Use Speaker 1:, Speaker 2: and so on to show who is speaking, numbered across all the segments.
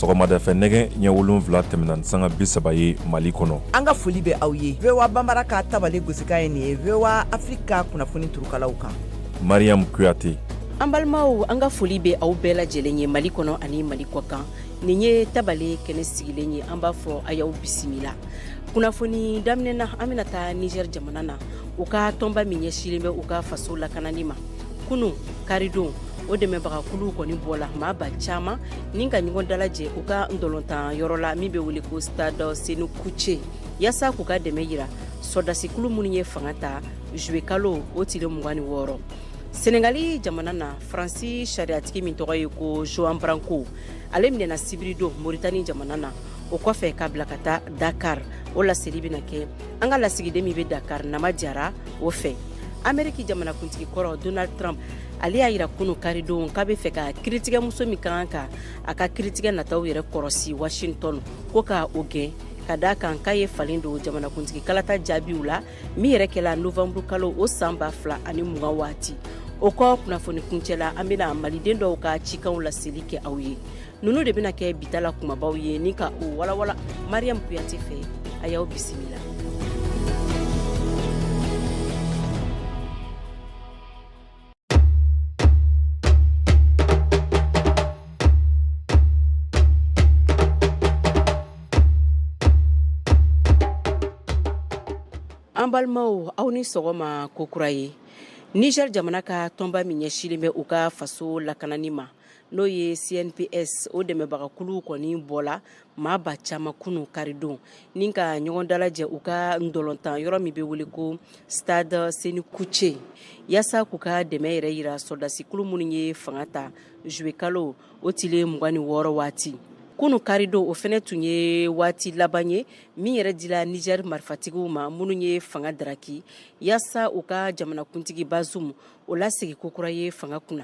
Speaker 1: Sɔgɔmada fɛ nɛgɛ ɲɛ 7 tɛmɛna ni sanga 30 ye Mali kɔnɔ.
Speaker 2: An ka foli bɛ aw ye VOA Banbara ka tabale gosikan ye nin ye VOA Afrique ka kunnafoni turukalaw kan.
Speaker 1: Mariam Kuyate.
Speaker 3: An balimaw, an ka foli bɛ aw bɛɛ lajɛlen ye Mali kɔnɔ ani Mali kɔ kan. Nin ye tabale kɛnɛ sigilen ye, an b'a fɔ a y'aw bisimila. Kunnafoni daminɛ na, an bɛna taa Niger jamana na, u ka tɔnba min ɲɛsilen bɛ u ka faso lakanani ma. Kunun karidon, o dɛmɛbagakuluw kɔni bɔla maa ba caman ni ka ɲɔgɔn dalajɛ u ka ntolatan yɔrɔ la min bɛ wele ko stade Senu Kuce, yaasa k'u ka dɛmɛ yira sɔrɔdasikulu minnu ye fanga ta juillet kalo o tile 26. Senegali jamana na, Faransi sariyatigi min tɔgɔ ye ko Juan Branco, ale minɛna sibiridon Moritani jamana na, o kɔfɛ ka bila ka taa Dakar. O laseli bɛna kɛ an ka lasigiden min bɛ Dakar, Nama Jara, o fɛ. Ameriki jamanakuntigi kɔrɔ Donald Trump, ale y'a yira kunu karidon k'a bɛ fɛ ka kiritigɛmuso min ka kan ka a ka kiritigɛ nataw yɛrɛ kɔrɔsi Washington, ko ka o gɛn ka da kan k'a ye falen don jamanakuntigi kalata jaabiw la min yɛrɛ kɛla novembre kalo o san 2020 waati. O kɔ, kunnafoni kuncɛ la, an bɛna maliden dɔw ka cikanw laseli kɛ aw ye. Ninnu de bɛna kɛ bi ta la kumabaw ye ni ka o walawala Mariam Kuyate fɛ. A y'aw bisimila. An balimaw, aw ni sɔgɔma kokura ye. Niger jamana ka tɔnba min ɲɛsilen bɛ u ka faso lakanani ma, n'o ye CNPS, o dɛmɛbagakuluw kɔni bɔla maa ba caman kunu karidon ni ka ɲɔgɔn dalajɛ u ka ntolatan yɔrɔ min bɛ wele ko stade Seni Kuce, yaasa k'u ka dɛmɛ yɛrɛ yira sɔrɔdasikulu minnu ye fanga ta juillet kalo o tile 26 waati. Kunu karidon, o fɛnɛ tun ye waati laban ye min yɛrɛ dila Niger marifatigiw ma minnu ye fanga daraki, yaasa u ka jamanakuntigi Bazoum o lasegin kokura ye fanga kunna.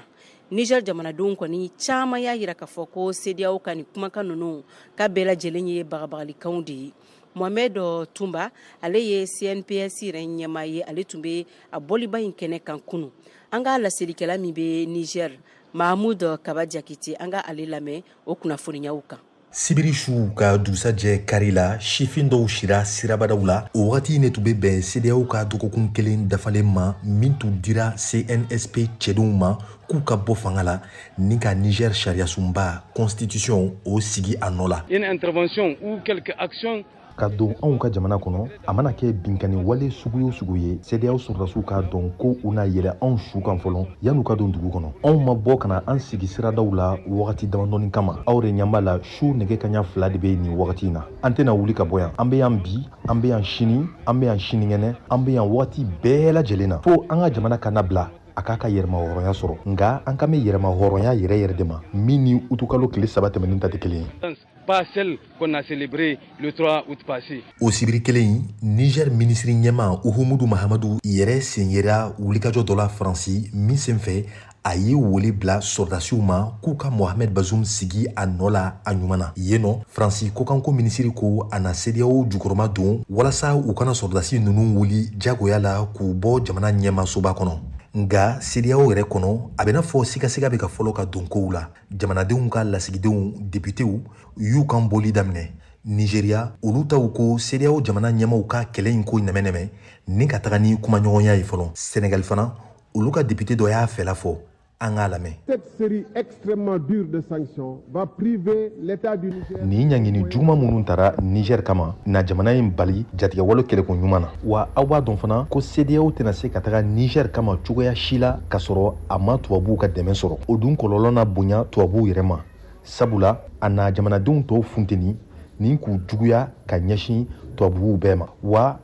Speaker 3: Niger jamanadenw kɔni caman y'a yira k'a fɔ ko CEDEAO ka nin kumakan ninnu ka bɛɛ lajɛlen ye bagabagalikanw de ye. Mohamed Tunba, ale ye CNPS yɛrɛ ɲɛmaa ye, ale tun bɛ a bɔliba in kɛnɛ kan kunu. An ka laselikɛla min bɛ Niger, Mahmoud Kaba Jakite, an ka ale lamɛn o kunnafoniyaw kan.
Speaker 4: Sibiri su ka dugusajɛ kari la, sifin dɔw sira sirabadaw la. O wagati ne tun bɛ bɛn CEDEAO ka dɔgɔkun kelen dafalen ma min tun dira CNSP cɛdenw ma k'u ka bɔ fanga la ni ka Niger sariyasunba constitution o sigi a nɔ la.
Speaker 5: Une intervention ou quelque action
Speaker 4: Ka don anw ka jamana kɔnɔ, a mana kɛ binkanni wale sugu o sugu ye, CEDEAO sɔrɔdasiw k'a dɔn ko u na yɛlɛ anw su kan fɔlɔ yan'u ka don dugu kɔnɔ. Anw ma bɔ ka na an sigi siradaw la wagati damadɔni kama. Aw yɛrɛ ɲɛ b'a la, su nɛgɛ kaɲa 2 de bɛ nin wagati in na. An tɛna wuli ka bɔ yan. An bɛ yan bi, an bɛ yan sini, an bɛ yan sinikɛnɛ, an bɛ yan wagati bɛɛ lajɛlen na, fo an ka jamana ka nabila, a k'a ka yɛrɛmahɔrɔnya sɔrɔ. Nka an kan bɛ yɛrɛmahɔrɔnya yɛrɛ yɛrɛ de ma min ni utukalo tile 3 tɛmɛnen ta tɛ kelen ye.
Speaker 5: Pas celle qu'on a célébrée le 3 août passé.
Speaker 4: O sibiri kelen in, Niger minisiri ɲɛmaa Uhumudu Mahamadu yɛrɛ sen yera wulikajɔ dɔ la Faransi min senfɛ a ye wele bila sɔrɔdasiw ma k'u ka Mohamed Bazoum sigi a nɔ la a ɲuman na. Yen nɔ, Faransi kɔkanko minisiri ko a na CEDEAO jukɔrɔma don walasa u kana sɔrɔdasi ninnu wuli jagoya la k'u bɔ jamana ɲɛmaasoba kɔnɔ. Nka CEDEAO yɛrɛ kɔnɔ, a bɛ n'a fɔ sigasiga bɛ ka fɔlɔ ka don kow la. Jamanadenw ka lasigidenw depitew y'u kan bɔli daminɛ Nizeriya. Olu taw ko CEDEAO jamana ɲɛmaaw ka kɛlɛ in ko nɛmɛnɛmɛ ni ka taga ni kumaɲɔgɔnya ye fɔlɔ. Senegali fana, olu ka depite dɔ y'a fɛla fɔ, an k'a lamɛn. Nin ɲangini juguman minnu tara Niger kama na jamana in bali jatigɛwale kɛlɛko ɲuman na. Wa aw b'a dɔn fana ko CEDEAO tɛna se ka taga Niger kama cogoya si la k'a sɔrɔ a ma tubabuw ka dɛmɛ sɔrɔ. O dun kɔlɔlɔ na bonya tubabuw yɛrɛ ma, sabula a na jamanadenw tɔw funteni ni k'u juguya ka ɲɛsin tubabuw bɛɛ ma. Wa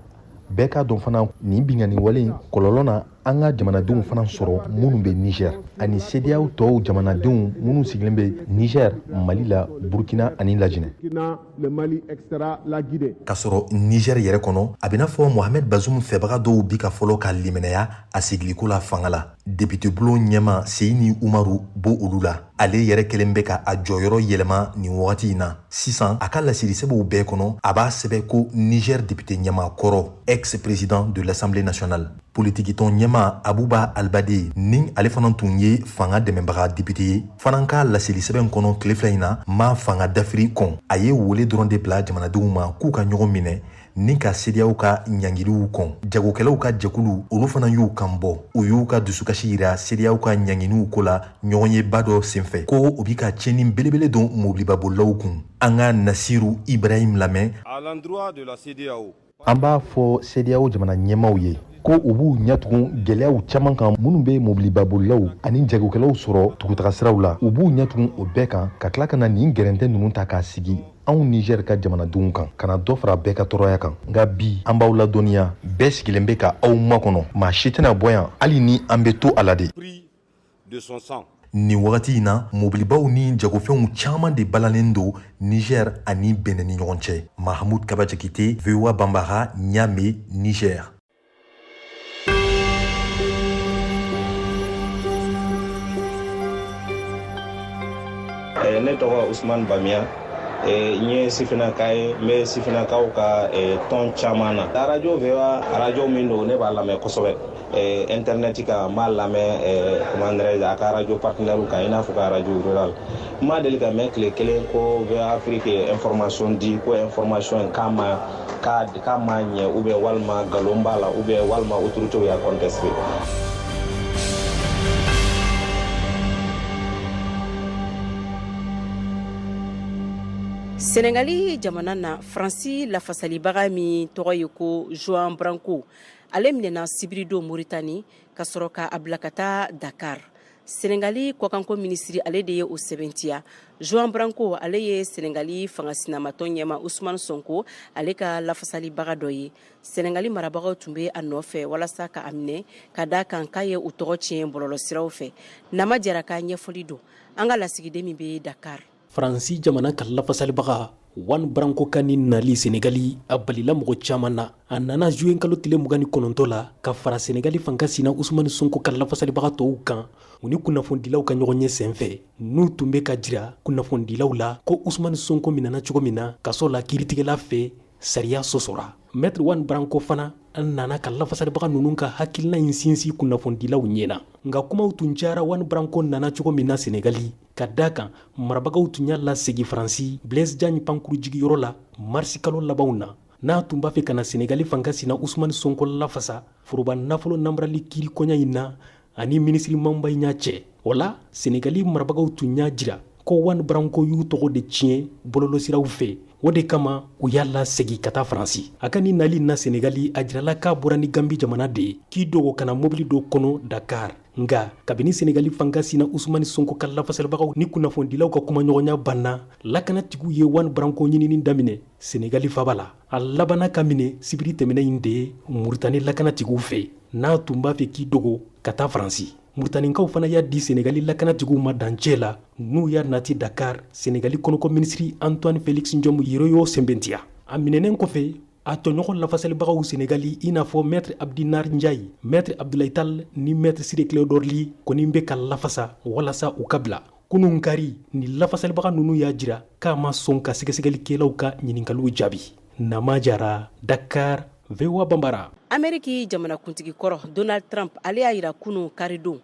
Speaker 4: bɛɛ k'a dɔn fana, nin binkanni wale in kɔlɔlɔ na an ka jamanadenw fana sɔrɔ minnu bɛ Niger ani CEDEAO tɔw jamanadenw minnu sigilen bɛ Niger, Mali la, Burkina ani Lajinɛ. K'a sɔrɔ Niger yɛrɛ kɔnɔ, a bɛ n'a fɔ Mohamed Bazoum fɛbaga dɔw bi ka fɔlɔ ka limaniya a segiliko la fanga la. Depite bulon ɲɛmaa Seyini Umaru b'o olu la. Ale yɛrɛ kɛlen bɛ ka a jɔyɔrɔ yɛlɛma nin wagati in na. Sisan a ka laselisɛbɛw bɛɛ kɔnɔ, a b'a sɛbɛ ko Niger député ɲɛmaa kɔrɔ, ex-président de l'Assemblée nationale. Politikitɔn ɲɛmaa Abuba Albade, ni ale fana tun ye fanga dɛmɛbaga député ye, fana ka laselisɛbɛn kɔnɔ tile fila in na, ma fanga dafiri kɔn. A ye wele dɔrɔn de bila jamanadenw ma k'u ka ɲɔgɔn minɛ ni ka CEDEAO ka ɲangiliw kɔn. Jagokɛlaw ka jɛkulu, olu fana y'u kan bɔ. U y'u ka dusukasi yira CEDEAO ka ɲanginiw ko la ɲɔgɔnyeba dɔ senfɛ, ko o bi ka tiɲɛni belebele don mobilibabolilaw kun. An ka Nasiru Ibrahim lamɛn.
Speaker 6: À l'endroit de la CEDEAO.
Speaker 4: An b'a fɔ CEDEAO jamana ɲɛmaaw ye ko u b'u ɲɛtugun gɛlɛyaw caman kan minnu bɛ mobilibabolilaw ani jagokɛlaw sɔrɔ tugutagasiraw la. U b'u ɲɛtugun o bɛɛ kan, ka tila ka na nin gɛrɛntɛ ninnu ta k'a sigi anw Niger ka jamanadenw kan, ka na dɔ fara bɛɛ ka tɔɔrɔya kan. Nka bi, an b'aw ladɔnniya, bɛɛ sigilen bɛ ka aw makɔnɔ. Maa si tɛna bɔ yan, hali ni an bɛ to a la de. Nin wagati in na, mobilibaw ni jagofɛnw caman de balannen don Niger ani Benin ni ɲɔgɔn cɛ. Mahamud Kaba Jakite, VOA Banbara, Niamey, Niger.
Speaker 7: Ne tɔgɔ Usman Bamiya. N ye sifinnaka ye, n bɛ sifinnakaw ka tɔn caman na. Arajo VOA, arajo min don, ne b'a lamɛn kosɛbɛ internet kan. N b'a lamɛn, comment dirais-je, a ka arajo partenaire kan, i n'a fɔ ka arajo rural. N ma deli ka mɛn tile kelen ko VOA Afrique ye information di, ko information in k'a ma k'a ma ɲɛ, ou bien walima nkalon b'a la, ou bien walima autorité y'a contesté.
Speaker 3: Senegali jamana na, Faransi lafasalibaga min tɔgɔ ye ko Juan Branco, ale minɛna sibiridon Moritani ka sɔrɔ ka a bila ka taa Dakar. Senegali kɔkanko minisiri, ale de ye o sɛbɛntiya. Juan Branco, ale ye Senegali fanga sinamatɔn ɲɛma Usman Sonko, ale ka lafasalibaga dɔ ye. Senegali marabagaw tun bɛ a nɔfɛ walasa ka a minɛ, ka da kan k'a ye u tɔgɔ tiɲɛ bɔlɔlɔsiraw fɛ. Nama Jara ka ɲɛfɔli don, an ka lasigiden min bɛ Dakar.
Speaker 8: Faransi jamana ka lafasalibaga Juan Branco ka nin nali Senegali, a balila mɔgɔ caman na. A nana juin kalo tile 29 la ka fara Senegali fanga sina Usumani Sonko ka lafasalibaga tɔw kan, u ni kunnafonidilaw ka ɲɔgɔnye senfɛ, n'u tun bɛ ka jira kunnafonidilaw la ko Usumani Sonko minɛna cogo min na kaso la kiiritigɛla fɛ, sariya sɔsɔra. Maître Juan Branco fana nana ka lafasalibaga ninnu ka hakilina in sinsin kunnafonidilaw ɲɛna. Nka kumaw tun cayara Juan Branco nana cogo min na Senegali, ka da kan marabagaw tun y'a lasegin Faransi Blaise Diagne pankuru jigiyɔrɔ la marisi kalo labanw na, n'a tun b'a fɛ ka na Senegali fanga sina Usumani Sonko lafasa foroba nafolo nanbarali kiiri koɲa in na ani minisiri Mame Mbaye Niang cɛ. O la, Senegali marabagaw tun y'a jira ko Juan Branco y'u tɔgɔ de tiɲɛ bɔlɔlɔsiraw fɛ, o de kama u y'a lasegin ka taa Faransi. A ka nin nali na Senegali, a jirala k'a bɔra ni Gambi jamana de ye k'i dogo ka na mobili dɔ kɔnɔ Dakar. Nka kabini Senegali fanga sina Usumani Sonko ka lafasalibagaw ni kunnafonidilaw ka kumaɲɔgɔnya banna, lakanatigiw ye Juan Branco ɲinini daminɛ Senegali faba la. A labanna ka minɛ sibiri tɛmɛnɛ in de ye Muritani lakanatigiw fɛ, n'a tun b'a fɛ k'i dogo ka taa Faransi. Muritanikaw fana y'a di Senegali lakanatigiw ma dancɛ la, n'u y'a nati Dakar. Senegali kɔnɔko minisiri Antoine Felix Ndiome yɛrɛ y'o sɛmɛntiya. A minɛnen kɔfɛ, a tɔɲɔgɔn lafasalibagaw Senegali, i n'a fɔ Maître Abdinar Ndiaye, Maître Abdoulaye Tall ni Maître Ciré Clédor Ly, kɔni bɛ ka lafasa walasa u ka bila. Kunun kari, ni lafasalibaga ninnu y'a jira k'a ma sɔn ka sɛgɛsɛgɛlikɛlaw ka ɲininkaliw jaabi. Nama Jara, Dakar, VOA Banbara.
Speaker 3: Ameriki jamanakuntigi kɔrɔ Donald Trump, ale y'a yira kunun karidon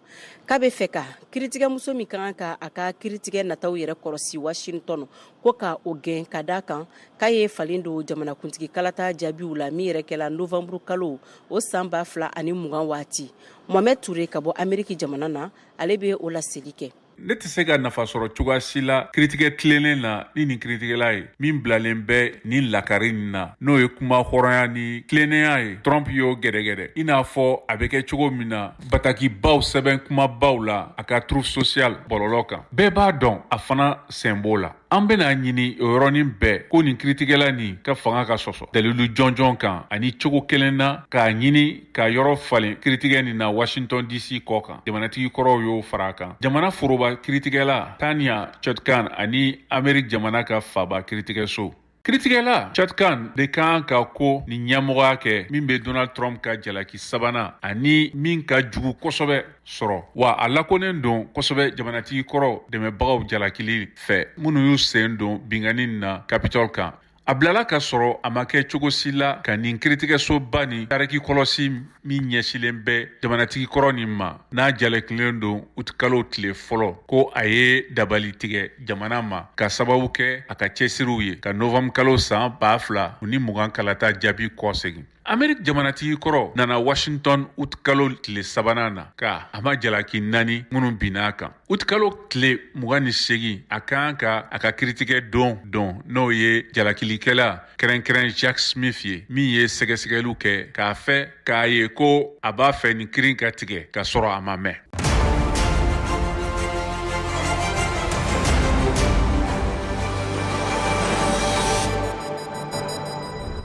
Speaker 3: k'a bɛ fɛ ka kiritigɛmuso min ka kan ka a ka kiritigɛ nataw yɛrɛ kɔrɔsi Washington, ko ka o gɛn, ka da kan k'a ye falen don jamanakuntigi kalata jaabiw la min yɛrɛ kɛla novembre kalo o san 2020 waati. Mohamed Toure ka bɔ Ameriki jamana na, ale bɛ o laseli kɛ.
Speaker 9: Ne tɛ se ka nafa sɔrɔ cogoya si la kiritigɛ tilennen na ni nin kiritigɛla ye min bilalen bɛ nin lakari nin na, n'o ye kuma hɔrɔnya ni tilennenya ye. Trump y'o gɛrɛgɛrɛ i n'a fɔ a bɛ kɛ cogo min na batakibaw sɛbɛn kumabaw la a ka Truth Social bɔlɔlɔ kan. Bɛɛ b'a dɔn a fana sen b'o la. An bɛna ɲini o yɔrɔnin bɛɛ ko nin kiritigɛla nin ka fanga ka sɔsɔ dalilu jɔnjɔn kan, ani cogo kelen na k'a ɲini ka yɔrɔ falen kiritigɛ nin na Washington DC kɔ kan. Jamanatigi kɔrɔw y'o fara a kan. Jamana foroba kiritigɛla Tanya Chutkan ani Amerique jamana ka faba kiritigɛso. Kiritigɛla Chutkan de kan ka ko ni ɲɛmɔgɔya kɛ min bɛ Donald Trump ka jalaki sabanan ani min ka jugu kosɛbɛ sɔrɔ, wa a lakonnen don kosɛbɛ jamanatigi kɔrɔ dɛmɛbagaw jalakili fɛ minnu y'u sen don binkanni na Capitol kan. A bilala ka sɔrɔ a ma kɛ cogo si la ka nin kiritigɛsoba ni tariki kɔlɔsi min ɲɛsilen bɛ jamanatigi kɔrɔ nin ma, n'a jalakilen don utikalo tile fɔlɔ ko a ye dabali tigɛ jamana ma ka sababu kɛ a ka cɛsiriw ye ka novanburu kalo san 2020 kalata jaabi kɔsegin. Ameriki jamanatigi kɔrɔ nana Washington utikalo tile sabanan na ka a ma jalaki naani minnu binna a kan. Utikalo tile 28, a kan ka a ka kiritigɛ don dɔn, n'o ye jalakilikɛla kɛrɛnkɛrɛn Jack Smith ye, min ye sɛgɛsɛgɛliw kɛ k'a fɛ k'a ye ko a b'a fɛ nin kiiri ka tigɛ ka sɔrɔ a ma mɛn.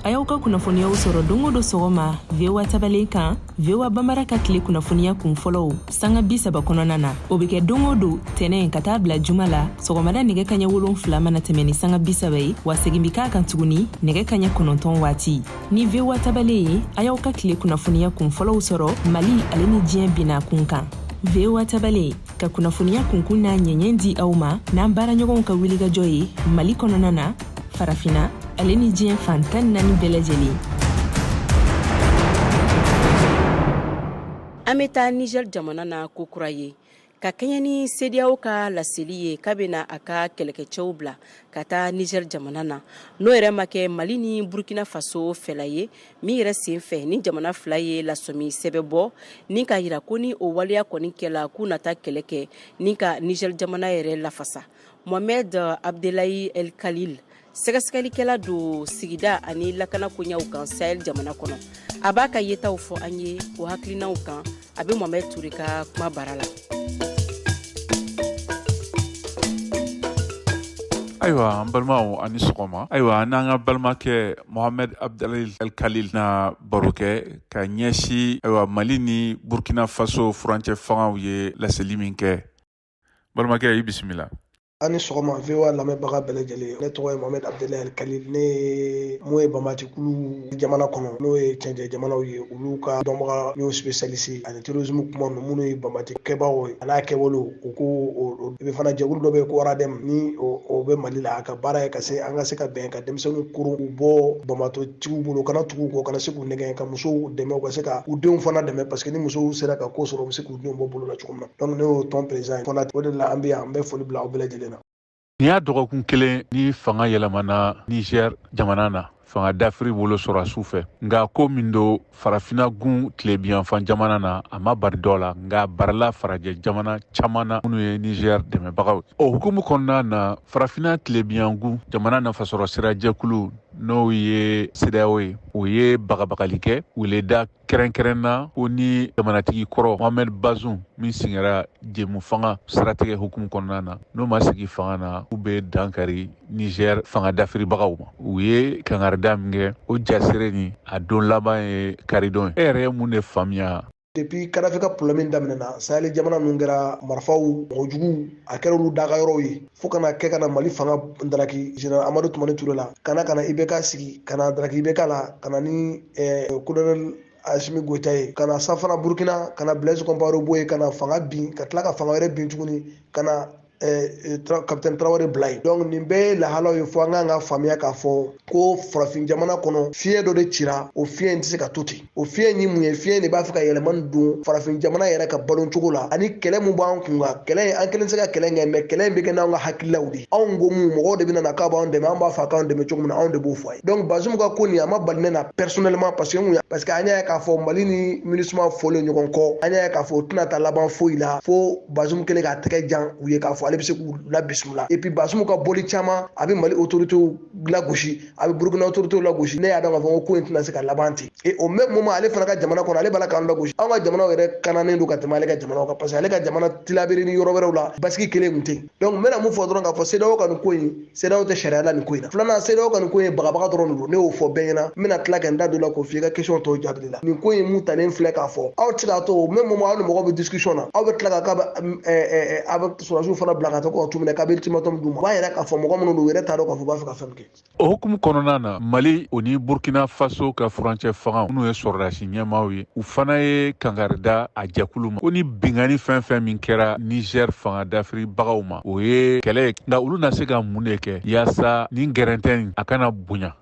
Speaker 10: A y'aw ka kunnafoniyaw sɔrɔ don o don sɔgɔma VOA tabalen kan, VOA Bambara ka tile kunnafoniya kun fɔlɔw sanga 30 kɔnɔna na. O bɛ kɛ don o don tɛnɛ ka taa bila juma la sɔgɔmada nɛgɛ kaɲɛ 7 mana tɛmɛ ni sanga 30 ye, wa segin bɛ k'a kan tuguni nɛgɛ kaɲɛ 9 waati. Ni VOA tabalen ye, a y'aw ka tile kunnafoniya kun fɔlɔw sɔrɔ Mali ale ni diɲɛ binna kun kan. VOA tabalen ka kunnafoniya kunkun n'a ɲɛɲɛ di aw ma n'an baaraɲɔgɔnw ka wulikajɔ ye Mali kɔnɔna na, Farafina ale ni diɲɛ fan 14 bɛɛ lajɛlen.
Speaker 3: An bɛ taa Niger jamana na ko kura ye ka kɛɲɛ ni CEDEAO ka laseli ye k'a bɛna a ka kɛlɛkɛcɛw bila ka taa Niger jamana na, n'o yɛrɛ ma kɛ Mali ni Burkina Faso fɛla ye min yɛrɛ sen fɛ ni jamana fila ye lasɔmi sɛbɛ bɔ ni k'a yira ko ni o waleya kɔni kɛla k'u na taa kɛlɛ kɛ ni ka Niger jamana yɛrɛ lafasa. Mohamed Abdelahi El Khalil, sɛgɛsɛgɛlikɛla don sigida ani lakana koɲɛw kan Sahel jamana kɔnɔ, a b'a ka yetaw fɔ an ye o hakilinaw kan. A bɛ Mohamed Toure ka kuma bara la.
Speaker 9: Ayiwa, an balimaw, ani sɔgɔma. Ayiwa, n'an ka balimakɛ Mohamed Abdelahi El Khalil na baro kɛ ka ɲɛsin, ayiwa, Mali ni Burkina Faso furancɛ fangaw ye laseli min kɛ. Balimakɛ, i bisimila.
Speaker 11: Aw ni sɔgɔma, VOA lamɛnbaga bɛɛ lajɛlen. Ne tɔgɔ ye Mohamed Abdelahi El Khalil. Ne ye mun ye banbaancikulu jamana kɔnɔ, n'o ye cɛncɛn jamanaw ye, olu ka dɔnbaga, n'o spécialiste ani terrorisme kuma ninnu, minnu ye banbaanci kɛbaaw ye a n'a kɛwalew, u ko i bɛ fana jɛkulu dɔ bɛ yen ko RADEM, ni o bɛ Mali la. A ka baara ye ka se an ka se ka bɛn ka denmisɛnninw koron k'u bɔ banbaatɔtigiw bolo, kana tugu u kɔ, kana se k'u nɛgɛn, ka musow dɛmɛ, u ka se ka u denw fana dɛmɛ, parce que ni musow sera ka ko sɔrɔ, u bɛ se k'u denw bɔ bolo la cogo min na. Donc ne y'o tɔn président ye fana. O de la an bɛ yan. An bɛ foli bila aw bɛɛ lajɛlen na.
Speaker 9: Nin y'a dɔgɔkun kelen ni fanga yɛlɛmana Niger jamana na fanga dafiri bolo sɔrɔdasiw fɛ, nka ko min don farafina gun tilebinyanfan jamana na, a ma bari dɔ la, nka barila farajɛ jamana caman na minnu ye Niger dɛmɛbagaw. O hukumu kɔnɔna na, farafina tilebinyangun jamana nafasɔrɔ sira jɛkulu, n'o ye CEDEAO ye, o ye bagabagali kɛ, weleda kɛrɛnkɛrɛn na ko ni jamanatigi kɔrɔ Mohamed Bazoum min sigira jɛmu fanga siratigɛ hukumu kɔnɔna na, n'o ma sigi fanga na, k'u bɛ dankari Niger fanga dafiribagaw ma. U ye kangarida min kɛ, o jasere ni a don laban ye karidon ye. E yɛrɛ ye mun de faamuya?
Speaker 11: Depuis Kadafi ka problème daminɛna, Sahel jamana ninnu kɛra marifaw, mɔgɔjuguw, a kɛra olu daga yɔrɔw ye, fo kana kɛ ka na Mali fanga daraki général Amadu Tumani Ture la, ka na IBK sigi, ka na daraki IBK la, ka na ni colonel Asimi Goïta ye, ka na safana Burkina, ka na Blaise Compaoré bɔ yen, ka na fanga bin, ka tila ka fanga wɛrɛ bin tuguni, ka na capitaine Traoré bila yen. Donc nin bɛɛ ye lahalaw ye, fo an k'an ka faamuya k'a fɔ ko farafin jamana kɔnɔ, fiɲɛ dɔ de cira. O fiɲɛ in tɛ se ka to ten. O fiɲɛ in mun ye? Fiɲɛ de b'a fɛ ka yɛlɛma don farafin jamana yɛrɛ ka balo cogo la, ani kɛlɛ mun b'an kun kan. Kɛlɛ in, an kelen tɛ se ka kɛlɛ kɛ, mais kɛlɛ in bɛ kɛ n'anw ka hakililaw de ye. Anw ko mun, mɔgɔw de bɛ na k'a b'anw dɛmɛ, an b'a fɔ a k'anw dɛmɛ cogo min na, anw de b'o fɔ a ye. Donc Bazoum ka ko nin, a ma bali ne na personnellement, parce que mun, parce que an y'a ye k'a fɔ Mali ni MINUSMA fɔlen ɲɔgɔn kɔ, an y'a ye k'a fɔ o tɛna taa laban foyi la, fo Bazoum kɛlen k'a tɛgɛ jan u ye k'a fɔ ale bɛ se k'u labisimila. Et puis Bazoum ka bɔli caman, a bɛ Mali autorités lagosi, a bɛ Burkina autorités lagosi. Ne y'a dɔn k'a fɔ ko in tɛna se ka laban ten. Et au même moment, ale fana ka jamana kɔnɔ, ale b'a la k'an lagosi. Anw ka jamanaw yɛrɛ kananen don ka tɛmɛ ale ka jamanaw kan, parce que ale ka jamana Tilaberi ni yɔrɔ wɛrɛw la, basigi kelen tun tɛ yen. Donc n bɛna mun fɔ dɔrɔn? K'a fɔ CEDEAO ka nin ko in, CEDEAO tɛ sariya la nin ko in na. Filanan, CEDEAO ka nin ko in ye bagabaga dɔrɔn de don. Ne y'o fɔ bɛɛ ɲɛna. N bɛna tila ka n da don la k'o f'i ka question tɔw jaabili la. Nin ko in mun talen filɛ k'a fɔ aw tɛ se k'a to au même moment aw ni mɔgɔw bɛ discussion na, aw bɛ tila ka k'a bɛ aw bɛ sɔrɔdasiw fana. dɔ bila ka taa ko ka t'u minɛ k'a bɛ ultimatum d'u ma, o b'a yira k'a fɔ mɔgɔ minnu don, u yɛrɛ t'a dɔn k'a fɔ u b'a fɛ ka fɛn min kɛ.
Speaker 9: O hukumu kɔnɔna na, Mali o ni Burkina Faso ka furancɛ fanga minnu ye sɔrɔdasi ɲɛmaaw ye, u fana ye kankari da a jɛkulu ma ko ni binkanni fɛn fɛn min kɛra Niger fanga dafiribagaw ma, o ye kɛlɛ ye. Nka olu na se ka mun de kɛ yaasa nin gɛrɛntɛ in a kana bonya?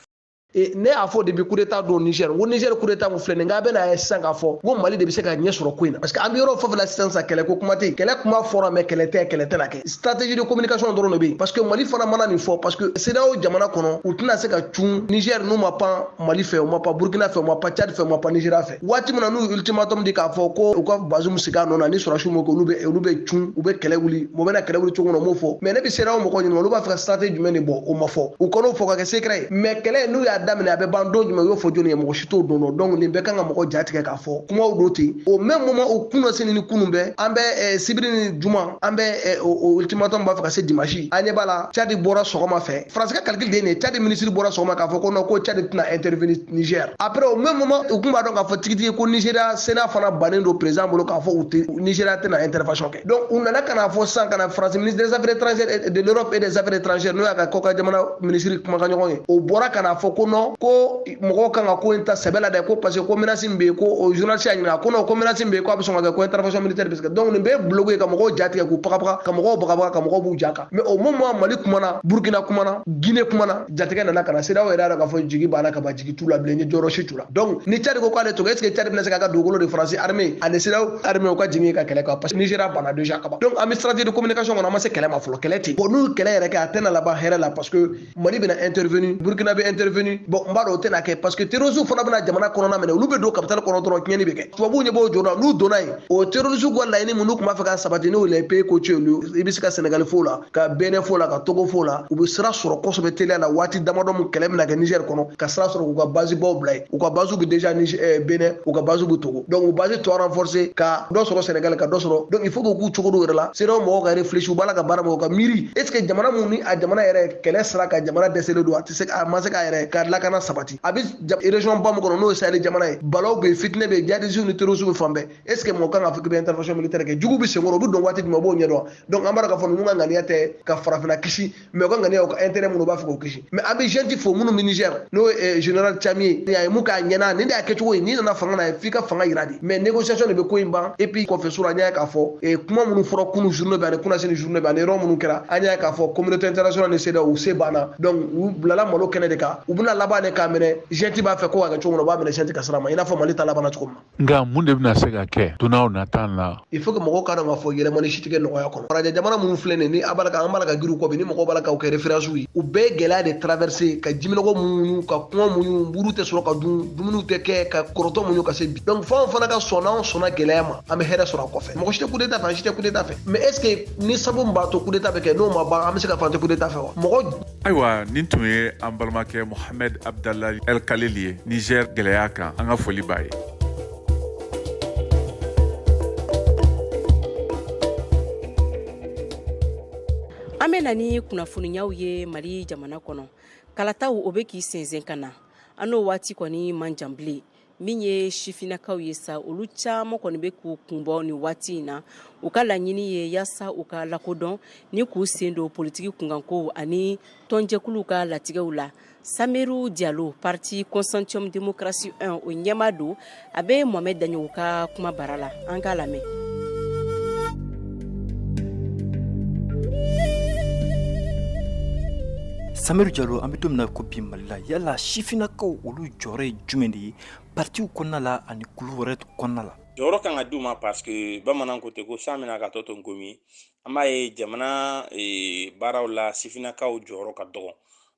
Speaker 11: Ne y'a fɔ depuis coup d'état don Niger, n ko Niger coup d'état mun filɛ nin, k'a bɛna ye sisan k'a fɔ ko Mali de bɛ se ka ɲɛ sɔrɔ ko in na, parce que an bɛ yɔrɔ fɛn fɛn la sisan sisan, kɛlɛ ko kuma tɛ yen. Kɛlɛ kuma fɔra, mais kɛlɛ tɛ, kɛlɛ tɛna kɛ. Stratégie de communication dɔrɔn de bɛ yen, parce que Mali fana mana nin fɔ, parce que CEDEAO jamana kɔnɔ, u tɛna se ka cun Niger n'u ma pan Mali fɛ, u ma pan Burkina fɛ, u ma pan Tchad fɛ, u ma pan Nigeria fɛ. Waati min na n'u ye ultimatum di k'a fɔ ko u ka Bazoum sigi a nɔ na, ni sɔrɔdasiw m'o kɛ, olu bɛ cun, u bɛ kɛlɛ wuli. Mɔgɔ bɛna kɛlɛ wuli cogo min na, u m'o fɔ. Mais ne bɛ CEDEAO mɔgɔw ɲininka, olu b'a fɛ ka stratégie jumɛn de bɔ? O ma fɔ. U kan'o fɔ ka kɛ secret ye. Mais kɛlɛ, n'u y'a daminɛ, a bɛ ban don jumɛn? U y'o fɔ jɔnni ye? Mɔgɔ si t'o dɔn dɔn. Donc nin bɛɛ kan ka mɔgɔ jatigɛ k'a fɔ kumaw don ten. Au même moment, o kunasini ni kunun bɛɛ, an bɛ sibiri ni juma, an bɛ o ultimatum b'a fɛ ka se dimanche. An ɲɛ b'a la, Tchad bɔra sɔgɔma fɛ. Faransi ka calcul de ye nin ye. Tchad ministre bɔra sɔgɔma k'a fɔ ko non, ko Tchad tɛna intervenir Niger. Après, au même moment, u tun b'a dɔn k'a fɔ tigitigi ko Nigeria Sénat fana bannen don président bolo k'a fɔ u tɛ, Nigeria tɛna intervention kɛ. Donc u nana ka na fɔ sisan ka na Faransi ministre des affaires étrangères, de l'Europe et des affaires étrangères, n'o y'a ka kɔkan jamana ministre kumakanɲɔgɔn ye, o bɔra ka na fɔ ko non, ko mɔgɔw kan ka ko in ta sɛbɛ la dɛ, ko parce que ko menace min bɛ yen, ko o journaliste y'a ɲininka ko non, ko menace min bɛ yen, ko a bɛ sɔn ka kɛ ko intervention militaire bɛ se ka. Donc nin bɛɛ ye bloc ye ka mɔgɔw jatigɛ, k'u pagapaga, ka mɔgɔw bagabaga, ka mɔgɔw b'u ja kan. Mais au moment Mali kumana, Burkina kumana, Guinée kumana, jatigɛ nana ka na. CEDEAO yɛrɛ y'a dɔn k'a fɔ jigi banna ka ban, jigi t'u la bilen, ni jɔyɔrɔ si t'u la. Donc ni Tchad ko k'ale to, est ce que Tchad bɛna se k'a ka dugukolo de Faransi armée ani CEDEAO armée u ka jigin ka kɛlɛ kan? Parce que Nigeria banna déjà ka ban. Donc an bɛ stratégie de communication kɔnɔ, an ma se kɛlɛ ma fɔlɔ, kɛlɛ tɛ. Bon, n'u ye kɛlɛ yɛrɛ kɛ, a tɛna laban hɛrɛ la, parce que Mali bɛna intervenir, Burkina bɛ intervenir. Bon, n b'a dɔn o tɛna kɛ, parce que terroristes fana bɛna jamana kɔnɔna minɛ, olu bɛ don capitale kɔnɔ dɔrɔn, tiɲɛni bɛ kɛ. Tubabuw ɲɛ b'o jɔda, n'u donna yen, o terroristes ka laɲini min n'u tun b'a fɛ ka sabati, n'o les pays côtiers, i bɛ se ka Sénégal fo la, ka Benin fo la, ka Togo fo la, u bɛ sira sɔrɔ kosɛbɛ teliya la. Waati damadɔ min kɛlɛ bɛna kɛ Niger kɔnɔ, ka sira sɔrɔ k'u ka base baw bila yen. U ka base bɛ déjà Benin, u ka base bɛ Togo. Donc u base tɔ renforcer, ka dɔ sɔrɔ Sénégal, ka dɔ sɔrɔ. Donc il faut que u k'u cogo dɔ yɛrɛ la. CEDEAO mɔgɔw ka réfléchir, u b'a la ka baara min kɛ, u ka miiri, est ce que jamana mun ni a jamana yɛrɛ kɛlɛ sira ka jamana dɛsɛlen don, a tɛ se, a ma se k'a yɛrɛ ka lakana sabati, a bɛ région ba min kɔnɔ, n'o ye Sahel jamana ye, balaw bɛ yen, fitinɛ bɛ yen, djihadistes ni terroristes bɛ fan bɛɛ, est ce que mɔgɔ kan ka fɔ k'i bɛ intervention militaire kɛ? Jugu bɛ senkɔrɔ, u bɛ don waati jumɛn, u b'o ɲɛdɔn. Donc an b'a dɔn k'a fɔ ninnu ka ŋaniya tɛ ka farafinna kisi, mais u ka ŋaniya, u ka intérêt minnu, u b'a fɛ k'o kisi. Mais an bɛ junte fo minnu bɛ Niger, n'o ye général Tchani ye, a ye mun k'a ɲɛna, nin de y'a kɛcogo ye. N'i nana fanga na, f'i ka fanga yira de, mais négociation de bɛ ko in ban. Et puis kɔfɛ sura, an y'a ye k'a fɔ kuma minnu fɔra kunun journée bɛ ani kunnasini journée bɛ ani yɔrɔ minnu kɛra, an y'a ye k'a fɔ communauté internationale ni CEDEAO, u se banna. Donc u bilala malo kɛnɛ de kan, u bɛna laban de k'a minɛ. Junte b'a fɛ ko ka kɛ cogo min na, u b'a minɛ junte ka sira ma, i n'a fɔ Mali ta labanna cogo min
Speaker 9: na. Nka mun de bɛna se ka kɛ donnaw nata la?
Speaker 11: Il faut que mɔgɔw ka dɔn k'a fɔ yɛlɛmani si tɛ kɛ nɔgɔya kɔnɔ. Farajɛ jamana minnu filɛ nin ni a b'a la ka an b'a la ka girin u kɔ bi, ni mɔgɔw b'a la k'aw kɛ référence ye, u bɛɛ ye gɛlɛya de traverser, ka jiminɔgɔ muɲu, ka kɔngɔ muɲu, buru tɛ sɔrɔ ka dun, dumuniw tɛ kɛ, ka kɔrɔtɔ muɲu ka se bi. Donc f'anw fana ka sɔn, n'anw sɔnna gɛlɛya ma, an bɛ hɛrɛ sɔrɔ a kɔfɛ. Mɔgɔ si tɛ coup d'état fɛ, an si tɛ coup d'état fɛ, mais est ce que ni sabu min b'a to coup d'état bɛ kɛ, n'o ma ban, an bɛ se ka fɔ an tɛ coup d'état fɛ wa? Mɔgɔ
Speaker 9: Ayiwa, nin tun ye an balimakɛ Mohamed Abdallah El Khalil ye Niger gɛlɛya kan. An ka foli b'a ye.
Speaker 3: An bɛ na ni kunnafoniyaw ye Mali jamana kɔnɔ. Kalataw, o bɛ k'i sɛnsɛn ka na, an n'o waati kɔni man jan bilen. Min ye sifinnakaw ye sa, olu caman kɔni bɛ k'u kunbɔ nin waati in na. U ka laɲini ye yaasa u ka lakodɔn ni k'u sen don politiki kunkankow ani tɔnjɛkuluw ka latigɛw la. Samiru Diallo, parti Consentum Démocratie 1, o ɲɛmaa don, a bɛ Mohamed Daɲogo ka kuma bara la, an k'a lamɛn.
Speaker 12: Samiru Jalo, an bɛ don min na ko bi Mali la, yala sifinnakaw olu jɔyɔrɔ ye jumɛn de ye partiw kɔnɔna la ani kulu wɛrɛ kɔnɔna la?
Speaker 7: Jɔyɔrɔ kan ka d'u ma, parce que bamanan ko ten ko san bɛna ka tɔ to nkomi. An b'a ye jamana baaraw la, sifinnakaw jɔyɔrɔ ka dɔgɔ.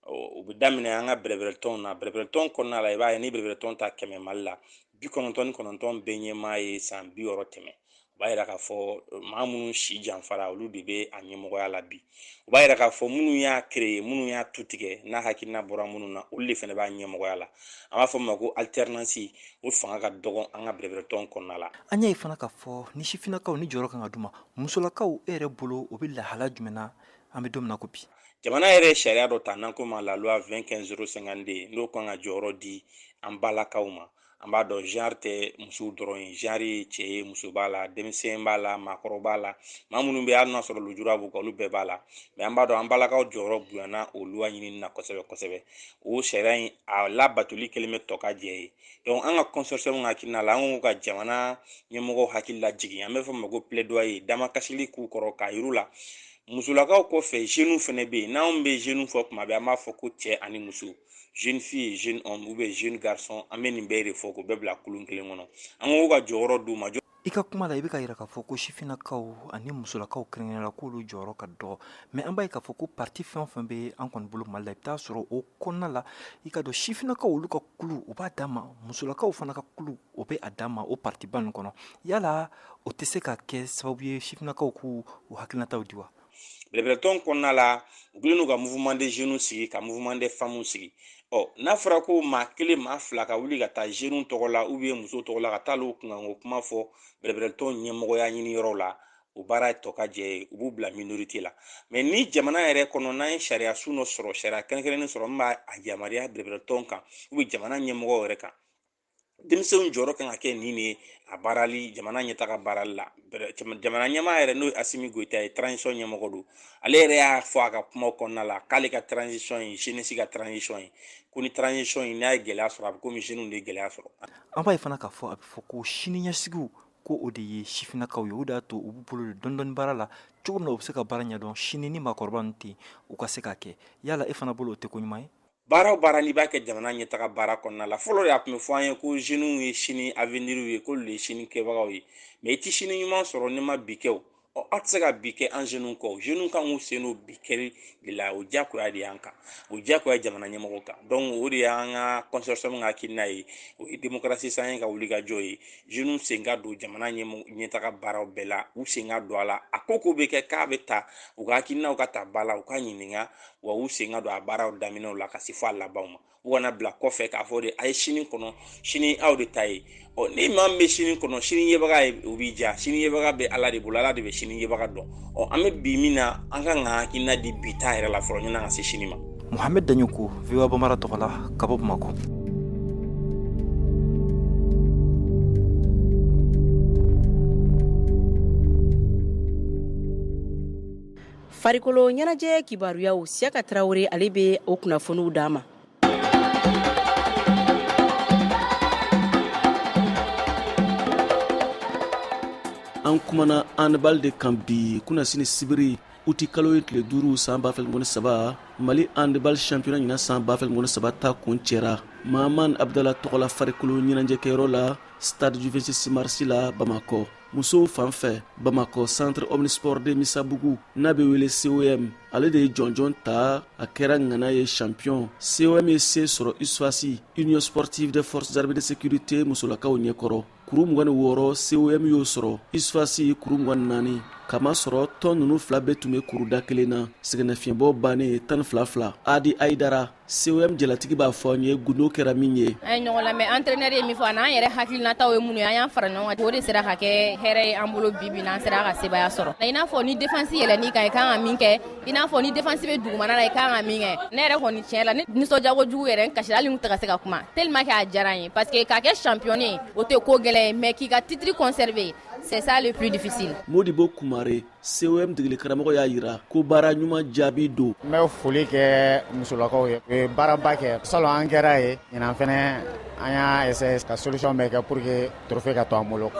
Speaker 7: O bɛ daminɛ an ka bɛrɛbɛrɛtɔnw na. Bɛrɛbɛrɛtɔn kɔnɔna la, i b'a ye ni bɛrɛbɛrɛtɔn ta 100 Mali la, 99 bɛɛ ɲɛmaa ye san 60 tɛmɛ. O b'a yira k'a fɔ maa minnu si janfara, olu de bɛ a ɲɛmɔgɔya la bi. O b'a yira k'a fɔ minnu y'a créer, minnu y'a tu tigɛ, n'a hakilina bɔra minnu na, olu de fana b'a ɲɛmɔgɔya la. An b'a fɔ min ma ko alternance, o fanga ka dɔgɔ an ka bɛrɛbɛrɛtɔn kɔnɔna la.
Speaker 12: An y'a ye fana k'a fɔ ni sifinnakaw ni jɔyɔrɔ kan ka d'u ma, musolakaw, e yɛrɛ bolo, o bɛ lahala jumɛn na an bɛ don min na ko bi?
Speaker 7: Jamana yɛrɛ ye sariya dɔ ta n'an ko ma la loi 25052, n'o kan ka jɔyɔrɔ di an balakaw ma. An b'a dɔn genre tɛ musow dɔrɔn ye, genre ye cɛ ye, muso b'a la, denmisɛn b'a la, maakɔrɔ b'a la, maa minnu bɛ hali n'a sɔrɔ lujura b'u kan, olu bɛɛ b'a la. Mais an b'a dɔn an balakaw jɔyɔrɔ bonyana o loi ɲinini na kosɛbɛ kosɛbɛ. O sariya in a labatoli kɛlen bɛ tɔ ka jɛ ye. Donc an ka consortium ka hakilina la, an ko ka jamana ɲɛmɔgɔw hakili lajigin, an bɛ fɔ o ma ko plaidoyer, damakasili k'u kɔrɔ k'a yir'u la musolakaw kɔfɛ jeunes fɛnɛ bɛ yen. N'anw bɛ jeunes fɔ kuma bɛɛ, an b'a fɔ ko cɛ ani muso, jeune fille, jeune homme ou bien jeune garçon, an bɛ nin bɛɛ de fɔ k'o bɛɛ bila kulun kelen kɔnɔ. An ko ka jɔyɔrɔ d'u ma.
Speaker 12: I ka kuma la, i bɛ ka yira k'a fɔ ko sifinnakaw ani musolakaw kɛrɛnkɛrɛnnenya la, k'olu jɔyɔrɔ ka dɔgɔ. Mais an b'a ye k'a fɔ ko parti fɛn o fɛn bɛ an kɔni bolo Mali la, i bɛ taa sɔrɔ o kɔnɔna la, i ka dɔn sifinnakaw olu ka kulu o b'a dan ma, musolakaw fana ka kulu o bɛ a dan ma o partiba ninnu kɔnɔ. Yala o tɛ se ka kɛ sababu ye sifinnakaw k'u hakilinataw di wa?
Speaker 7: Bɛrɛbɛrɛtɔn kɔnɔna la, u kɛlen don ka mouvement des jeunes sigi, ka mouvement des femmes sigi. Ɔ n'a fɔra ko maa kelen, maa fila ka wuli ka taa jeunes tɔgɔ la ou bien musow tɔgɔ la ka taa olu kunkanko kuma fɔ bɛrɛbɛrɛtɔn ɲɛmɔgɔya ɲini yɔrɔ la, o baara tɔ ka jɛ ye, u b'u bila minorité la. Mais ni jamana yɛrɛ kɔnɔ, n'an ye sariya sun dɔ sɔrɔ, sariya kɛrɛnkɛrɛnnen sɔrɔ min b'a yamaruya bɛrɛbɛrɛtɔn kan ou bien jamana ɲɛmɔgɔw yɛrɛ kan, denmisɛnw jɔyɔrɔ kan ka kɛ nin de ye a baarali, jamana ɲɛtaga baarali la. Jamana ɲɛmaa yɛrɛ, n'o ye Asimi Goyita ye, transition ɲɛmɔgɔ don, ale yɛrɛ y'a fɔ a ka kumaw kɔnɔna la k'ale ka transition ye jeunesse ka transition ye, ko ni transition in n'a ye gɛlɛya sɔrɔ, a bɛ komi jeunes de ye gɛlɛya sɔrɔ.
Speaker 12: An b'a ye fana k'a fɔ a bɛ fɔ ko sini ɲɛsigiw ko o de ye sifinnakaw ye. O de y'a to u b'u bolo don dɔɔni dɔɔni baara la cogo min na u bɛ se ka baara ɲɛdɔn sini ni maakɔrɔba ninnu tɛ yen, u ka se k'a kɛ. Yala e fana bolo o tɛ ko ɲuman ye?
Speaker 7: Baara o baara n'i b'a kɛ jamana ɲɛtaga baara kɔnɔna la, fɔlɔ de a tun bɛ fɔ an ye ko jeunes ye sini avenir ye, k'olu de ye sini kɛbagaw ye. Mais i tɛ sini ɲuman sɔrɔ n'i ma bi kɛ. O ɔ aw tɛ se ka bi kɛ an jeunes kɔ. Jeunes kan k'u sen don bi kɛli de la, o diyagoya de y'an kan, o diyagoya jamana ɲɛmɔgɔw kan. Donc o de y'an ka consortium ka hakilina ye, o ye démocratie sanye ka wuli ka jɔ ye. Jeunes sen ka don jamana ɲɛtaga baaraw bɛɛ la, u sen ka don a la. A ko ko bɛ kɛ k'a bɛ ta, u ka hakilinaw ka ta ba la, u ka ɲininka wa, u sen ka don a baaraw daminɛw la ka se fo a labanw ma. U kana bila kɔfɛ k'a fɔ de a ye sini kɔnɔ, sini aw de ta ye. Ɔ ni maa min bɛ sini kɔnɔ, sini yebaga ye, o b'i ja. Sini yebaga bɛ Ala de bolo, Ala de bɛ sini yebaga dɔn. Ɔ an bɛ bi min na, an kan ka hakilina di bi ta yɛrɛ la fɔlɔ ɲɛna ka se sini ma.
Speaker 12: Mohamed Daɲoko, VOA Bambara tɔgɔ la, ka bɔ Bamakɔ.
Speaker 3: Farikolo ɲɛnajɛ kibaruyaw, Siyaka Tarawele, ale bɛ o kunnafoniw d'an ma.
Speaker 13: An kumana handball de kan bi kunasini sibiri, uti kalo ye tile 5, san 2023. Mali handball championnat ɲina san 2023 ta kuncɛra Mahaman Abdala tɔgɔla farikolo ɲɛnajɛkɛyɔrɔ la, stade du 26 mars la, Bamakɔ. Musow fan fɛ, Bamakɔ centre omnisport de Misabugu, n'a bɛ wele COM, ale de ye jɔnjɔn ta, a kɛra ŋana ye champion. COM ye se sɔrɔ USFAS, Union sportive des forces armées de sécurité, musolakaw ɲɛkɔrɔ. Kuru 26, COM y'o sɔrɔ, USFAS kuru 24. Kamasɔrɔ tɔn ninnu fila bɛɛ tun bɛ kuruda kelen na sɛgɛnnafiɲɛbɔ bannen, 12 fila. Adi Ayidara, COM jalatigi, b'a fɔ an ye gundo kɛra min ye.
Speaker 14: An ye ɲɔgɔn lamɛn, entraîneur ye min fɔ ani an yɛrɛ hakilinataw ye minnu ye, an y'an fara ɲɔgɔn kan, o de sera ka kɛ hɛrɛ ye an bolo bi bi na, an sera ka sebaya sɔrɔ. I n'a fɔ ni défense yɛlɛn'i kan, i kan ka min kɛ, i n'a fɔ ni défense bɛ dugumana la, i kan ka min kɛ. Ne yɛrɛ kɔni, tiɲɛ la, ne nisɔndiya kojugu yɛrɛ, n kasira hali n tɛ ka se ka kuma tellement que a diyara n ye, parce que k'a kɛ champion ye, o tɛ ko gɛlɛn ye, mais k'i ka titre conserver, c'est ça le plus difficile.
Speaker 13: Modibo Kumare, COM degeli karamɔgɔ, y'a yira ko baara ɲuman jaabi don.
Speaker 15: N bɛ foli kɛ musolakaw ye, u ye baaraba kɛ. Salon an kɛra ye, ɲinan fɛnɛ an y'a essayer ka solution bɛɛ kɛ pour que trophée ka to an bolo.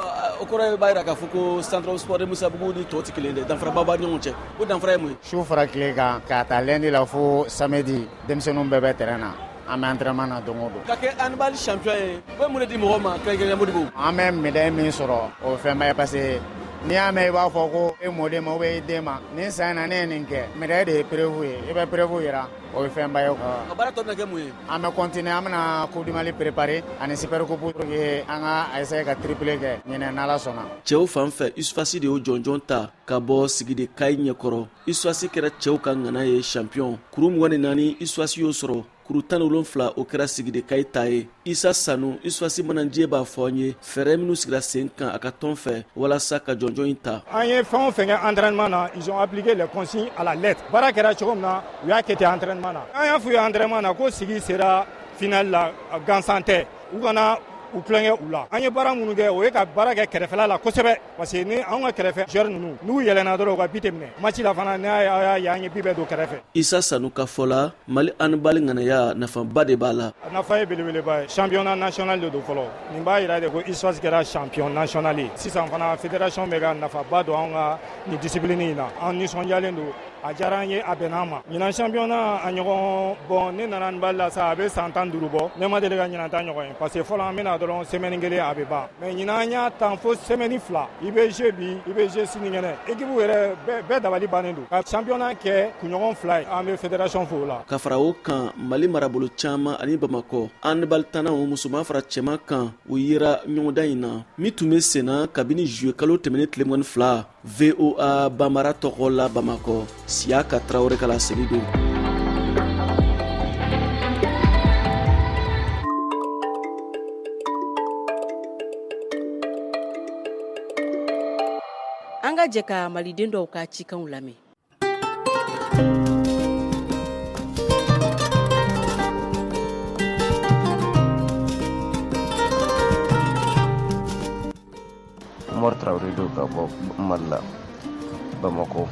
Speaker 13: O kɔrɔ b'a jira k'a fɔ ko centre sport de Musabugu ni tɔw tɛ kelen dɛ, danfaraba b'a ɲɔgɔn cɛ. O danfara ye mun ye?
Speaker 15: Su fara tile kan, k'a ta lundi la fo samedi, denmisɛnninw bɛɛ bɛ terrain na, an bɛ entraînement na don o don.
Speaker 13: Ka kɛ handball champion ye, o bɛ mun de di mɔgɔ ma, kɛrɛnkɛrɛnnenya Modibo?
Speaker 15: An bɛ médaille min sɔrɔ, o ye fɛnba ye, parce que n'i y'a mɛn i b'a fɔ ko e mɔden ma ou bien i den ma, nin san in na ne ye nin kɛ, médaille de ye preuve ye, i bɛ preuve yira, o ye fɛnba ye.
Speaker 13: A baara tɔ bɛna kɛ mun ye?
Speaker 15: An bɛ continuer, an bɛna coupe du Mali préparer ani super coupe pour que an ka essayer ka triplé kɛ ɲinɛ, n'Ala sɔnna.
Speaker 13: Cɛw fan fɛ, USFAS de y'o jɔnjɔn ta ka bɔ Sigidi Kayi ɲɛkɔrɔ. USFAS kɛra cɛw ka ŋana ye champion. Kuru 24, USFAS y'o sɔrɔ, kuru 17, o kɛra Sigidi Kayi ta ye. Isa Sanu, USFAS manager, b'a fɔ an ye fɛɛrɛ minnu sigira sen kan a ka tɔn fɛ walasa ka jɔnjɔn in ta.
Speaker 16: An ye fɛn o fɛn kɛ entraînement na, ils ont appliqué les consignes à la lettre. Baara kɛra cogo min na, u y'a kɛ ten entraînement na. An y'a f'u ye entraînement na ko Sigi sera finale la gansan tɛ, u kana u tulonkɛ u la. An ye baara minnu kɛ, o ye ka baara kɛ kɛrɛfɛla la kosɛbɛ, parce que ni anw ka kɛrɛfɛ joueur ninnu, n'u yɛlɛnna dɔrɔn, u ka but tɛ minɛ. Match la fana, n'a y'a ye, an ye but bɛɛ don kɛrɛfɛ.
Speaker 13: Isa Sanu ka fɔ la, Mali handball ŋanaya, nafaba de b'a la.
Speaker 16: A nafa ye belebeleba ye. Championnat national de don fɔlɔ. Nin b'a yira de ko USFAS kɛra champion national ye. Sisan fana, fédération bɛ ka nafaba don anw ka nin discipline in na. An nisɔndiyalen don, a diyara an ye, a bɛnna an ma. Ɲinan championnat a ɲɔgɔn, bon, ne nana handball la sa, a bɛ san 15 bɔ, ne ma deli ka ɲinan ta ɲɔgɔn ye, parce que fɔlɔ, an bɛna dɔrɔn, semaine kelen, a bɛ ban, mais ɲinan, an y'a tan fo semaine 2. I bɛ jouer bi, i bɛ jouer sinikɛnɛ. Équipe yɛrɛ bɛɛ dabali bannen don ka championnat kɛ kunɲɔgɔn 2 ye. An bɛ fédération fo o la.
Speaker 13: Ka fara o kan, Mali marabolo caaman ani Bamakɔ handball tannaw, musoman fara cɛman kan, u yera ɲɔgɔndan in na min tun bɛ senna kabini juillet kalo tɛmɛnen tile 22. VOA Bambara tɔgɔ la, Bamakɔ, Siyaka Tarawele ka laseli don.
Speaker 3: An ka jɛ ka maliden dɔw ka cikanw lamɛn.
Speaker 17: Umaru Tarawele don ka bɔ Mali la, Bamakɔ.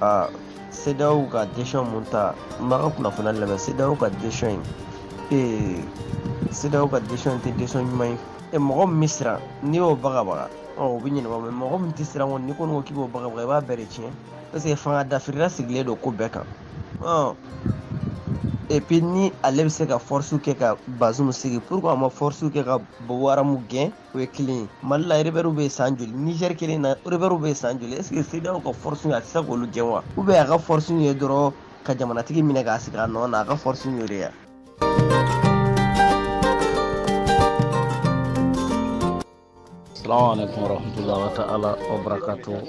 Speaker 17: Aa, CEDEAO ka décision mun ta, n b'a ka kunnafoniya lamɛn. CEDEAO ka décision in, ee, CEDEAO ka décision in tɛ décision ɲuman ye. E, mɔgɔ min bɛ siran, n'i y'o bagabaga, ɔ, o bɛ ɲɛnabɔ, mais mɔgɔ min tɛ siran kɔni, n'i kɔni ko k'i b'o bagabaga, i b'a bɛɛ de tiɲɛ, parce que fanga dafirila sigilen don ko bɛɛ kan. Ɔ, et puis ni ale bɛ se ka force kɛ ka Bazoum sigi, pourquoi a ma force kɛ ka Boko Haram gɛn? O ye kelen ye. Mali la, rebelle bɛ san joli? Niger kelen na, rebelle bɛ san joli? Est ce que CEDEAO ka force, a tɛ se k'olu gɛn wa? Ou bien a ka force ye dɔrɔn ka jamanatigi minɛ k'a sigi a nɔ na, a ka force y'o de ye?
Speaker 18: Salamu alaikum warahmatullahi ta'ala wa barakatuh.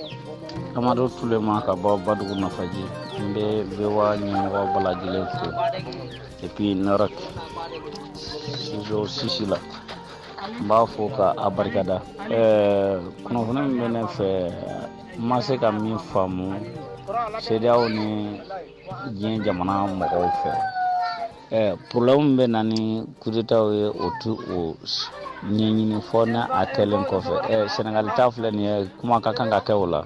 Speaker 18: Amadu Tulema ka bɔ Badugu Nafaji. N bɛ VOA ɲɛmɔgɔ bɛɛ lajɛlen fo depuis New York, studio sisi la. N b'a fo ka a barikada. Kunnafoni min bɛ ne fɛ, n ma se ka min faamu CEDEAO ni diɲɛ jamana mɔgɔw fɛ, problème min bɛ na ni coup d'état ye, o ti o ɲɛɲini fɔ n'a a kɛlen kɔfɛ. Sénégal ta filɛ nin ye, kuma ka kan ka kɛ o la.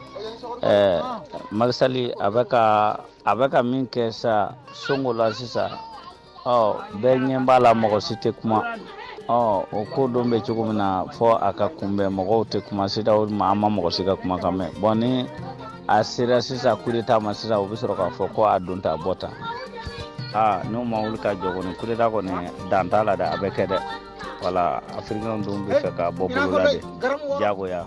Speaker 18: Macky Sall a bɛ ka min kɛ sa Sonko la sisan, ɔ, bɛɛ ɲɛ b'a la, mɔgɔ si tɛ kuma. Ɔ, o ko don bɛ cogo min na fɔ a ka kunbɛn, mɔgɔw tɛ kuma. CEDEAO ma, an ma mɔgɔ si ka kumakan mɛn. Bon, ni a sera sisan coup d'état ma sisan, u bɛ sɔrɔ k'a fɔ ko a don ta a bɔ tan. Aa, n'o ma wuli ka jɔ kɔni, coup d'état kɔni dan t'a la dɛ, a bɛ kɛ dɛ. Wala afirikɛnw dun bɛ fɛ ka bɔ bolo la de diyagoya.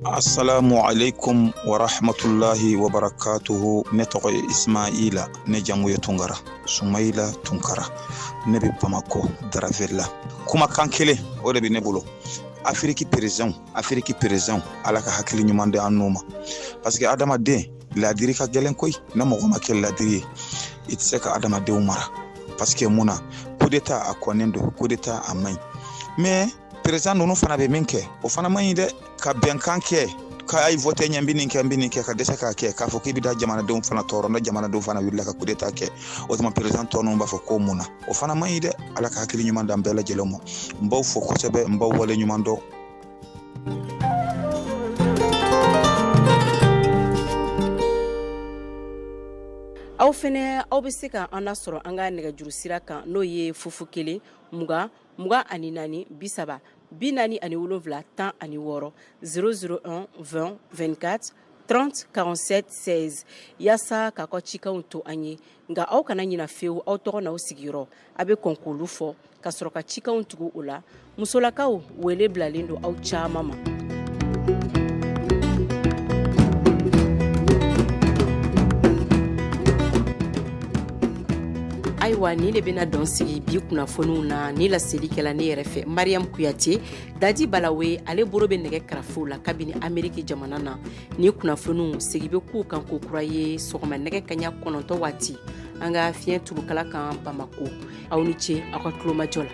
Speaker 19: Assalamu alaikum wa rahmatullahi wa barakatuhu. Ne tɔgɔ ye Ismaila, ne jamu ye Tunkara, Sumayila Tunkara. Ne bɛ Bamako Daravela. Kumakan kelen o de bɛ ne bolo. Afiriki président, Afiriki président, Ala ka hakili ɲuman di an n'u ma, parce que adamaden ladiri ka gɛlɛn koyi. Ne mɔgɔ ma kɛ ladiri ye, i tɛ se ka adamadenw mara, parce que mun na coup d'état a kɔnnen don, coup d'état a man ɲi, mais président ninnu fana bɛ min kɛ, o fana man ɲi dɛ. Ka bɛnkan kɛ k'a ye vote ɲɛ, n bɛ nin kɛ, n bɛ nin kɛ, ka dɛsɛ k'a kɛ, k'a fɔ k'i bɛ da jamanadenw fana tɔɔrɔ. Ne jamanadenw fana wulila ka coup d'état kɛ, o tuma président tɔ ninnu b'a fɔ ko mun na? O fana man ɲi dɛ. Ala ka hakili ɲuman d'an bɛɛ lajɛlen ma. N b'aw fo kosɛbɛ, n b'aw wale ɲuman dɔn.
Speaker 3: Aw fɛnɛ, aw bɛ se ka an lasɔrɔ an ka nɛgɛjuru sira kan, n'o ye 0 0 20 24 30 47 16, 001 20 24 30 47 16, yaasa k'a ka cikanw to an ye. Nka aw kana ɲina fewu, aw tɔgɔ n'aw sigiyɔrɔ, a bɛ kɔn k'olu fɔ ka sɔrɔ ka cikanw tugu o la. Musolakaw, wele bilalen don aw caman ma. Ayiwa, nin de bɛna dɔn sigi bi kunnafoniw na. Ni laseli kɛla ne yɛrɛ fɛ, Mariam Kuyate. Dadi Balawe, ale bolo bɛ nɛgɛ karafow la kabini Ameriki jamana na. Ni kunnafoniw segi bɛ k'u kan ko kura ye sɔgɔma nɛgɛ kaɲa 9 waati, an ka fiɲɛ turukala kan Bamako. Aw ni ce aw ka tulomajɔ la.